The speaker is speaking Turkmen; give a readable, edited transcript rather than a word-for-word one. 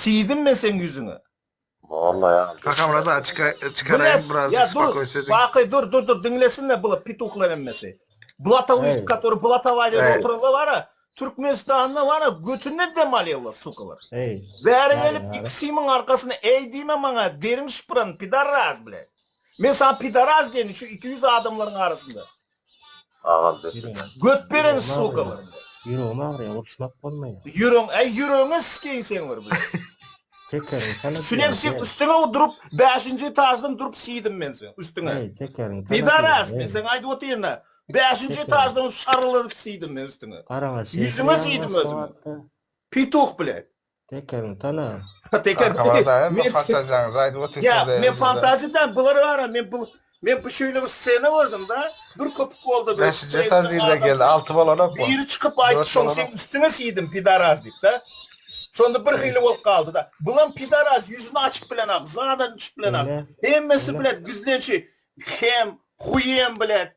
Siýdim men seň ýüzüňe. Vallahi Kakamyrat aga çykaraýyn Bile, birazjyk ya dur, spokoýsiýa baky dur, dur, dur, diňlesinler bula pituhlar hemmesi. Blatowy, Hey. который blatowaýda Hey. oturanlar bar-a, Türkmenistanda bar-a, götünden dem alýarlar, sukalar. Hey. Bäri Bäri, gelip bäri. iksimiň arkasyna eý diýme maňa, deriň şypyran, pidaraz bile. Men saňa pidaraz diýen şu 200 adamlaryň arasynda. Agam Ýüregim. Göt beren Ýüregim sukalar. agyrýar. Ýüregim agyrýar, uruşmak bolmaýar. Ýüregiň, äý ýüregiňi sikeýin seň bir bile. Tekeriň tana Şunem sen üstüňe durup, bäşinji etaždan durup siýdim men seň üstüňe. Eý, tekeriň tana Pidaras, diýýän, men eý. saňa aýdyp otyryn-a. Bäşinji Tekeriň. etaždan şarladyp siýdim men üstüňe. Garaňa Ýüzüňe siýdim özümi. Pituh bile. Tekeriň tana. Teker. Kakamyrat aga hemme Men fantaziýaňyzy aýdyp otyrsyňyz Ya da men özüňize. fantaziýadan bular bara men bu men bu şeýle bir scena gördüm da. Bir köpük boldy bir. Bäşinji etaž diýilde geldi, alty bolanok bu. Biri çykyp aýtdy Dört şoň bolanok. seň üstüňe siýdim pidaraz diýip da. Şonda bir hili bolup galdy da. Bulam pidaraz ýüzüni açyp bilenak, zadan içip bilenak. Ine. Hemmesi Ine. bilet gizlençi hem, huyem bilet.